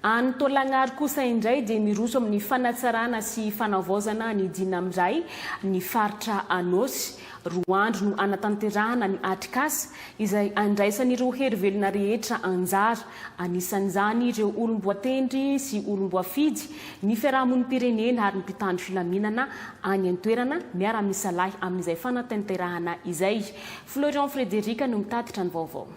Any Taolagnaro kosa indray dia miroso amin'ny fanatsarana sy fanavaozana ny Dina Miray ny faritra Anôsy. Roa andro no hanatanterahana ny atrikasa izay andraisan'ireo hery velona rehetra anjara. Anisan'izany ireo olom-boatendry sy olom-boafidy, ny fiarahamonim-pirenena ary ny mpitandro filaminana any an-toerana miara-misalahy amin'izay fanatanterahana izay. Florian Frederic no mitatitra ny vaovao.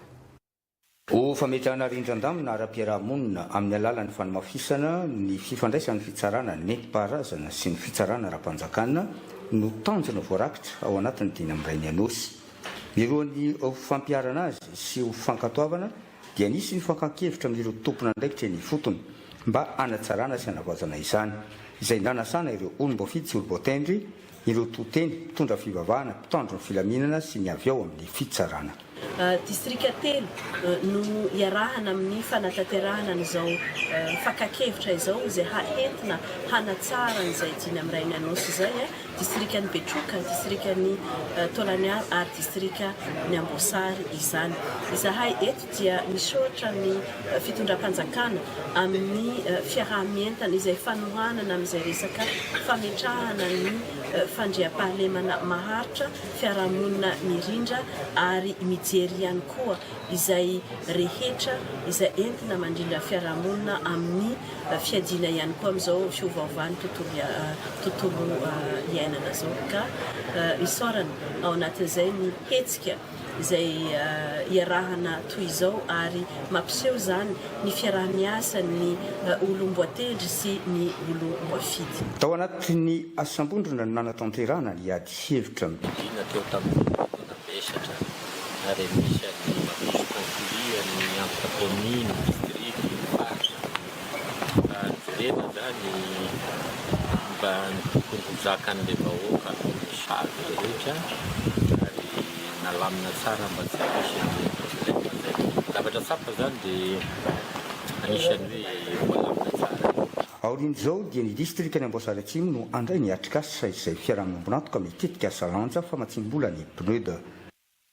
Ho fametrahana rindran-damina ara-piaraha-monina amin'ny alalan'ny fanamafisana ny fifandraisan'ny fitsarana nentim-paharazana sy ny fitsarana ara-panjakana no tanjona voarakitra ao anatin'ny dina miray ny Anôsy. Mialohan'ny ho fampiharana azy sy ho fankatoavana dia nisy ny fankan-kevitra amin'ireo tompon'andraikitra eny ifotony mba hanatsarana sy hanavaozana izany, izay nanasana ireo olom-boafidy sy olom-boatendry, ireo to-teny, mpitondra fivavahana, mpitandro ny filaminana sy ny avy ao amin'ny fitsarana. Distrika telo no iarahana amin'ny fanatanterahana an'izao fakan-kevitra izao izay entina hanatsara an'izay dina mirain'ny Anôsy izay, distrikan'i Betroka, distrikan'i Taolagnaro ary distrikan'i Amboasary izany. Izahay eto dia misaotra ny fitondram-panjakana amin'ny fiaraha-mientana izay fanohanana amin'izay resaka fametrahana ny fandriampahalemana maharitra, fiarahamonina mirindra ary mijery ihany koa izay rehetra izay entina mandrindra fiarahamonina amin'ny fiadiana ihany koa amin'izao fiovaovan'ny tontolo tontolo iainana izao ka isaorana ao anatin'izay ny hetsika izay iarahana toy izao ary mampiseho izany ny fiaraha-miasan'ny olom-boatendry sy ny olom-boafidy. Tao anatin'ny asam-bondrona no nanatanterahana ny ady hevitra. Liana teo tamin'ny tena vesatra ary anisan'ny mampisy conflit ny entre commune, district, faritra. Raha ny jerena zany mba ny tokony ho zakan'ilay vahoaka ny sazy rehetra ary nalamina tsara mba tsy hampisy an'izay problème zay. Zavatra tsapa zany dia anisan'ny hoe voalamina tsara. Aorian'izao dia ny distrikan'i Amboasary Atsimo no handray ny atrikasa izay fiaraha-miombon'antoka amin'ny tetikasa Lanja famatsiam-bola ny PNUD.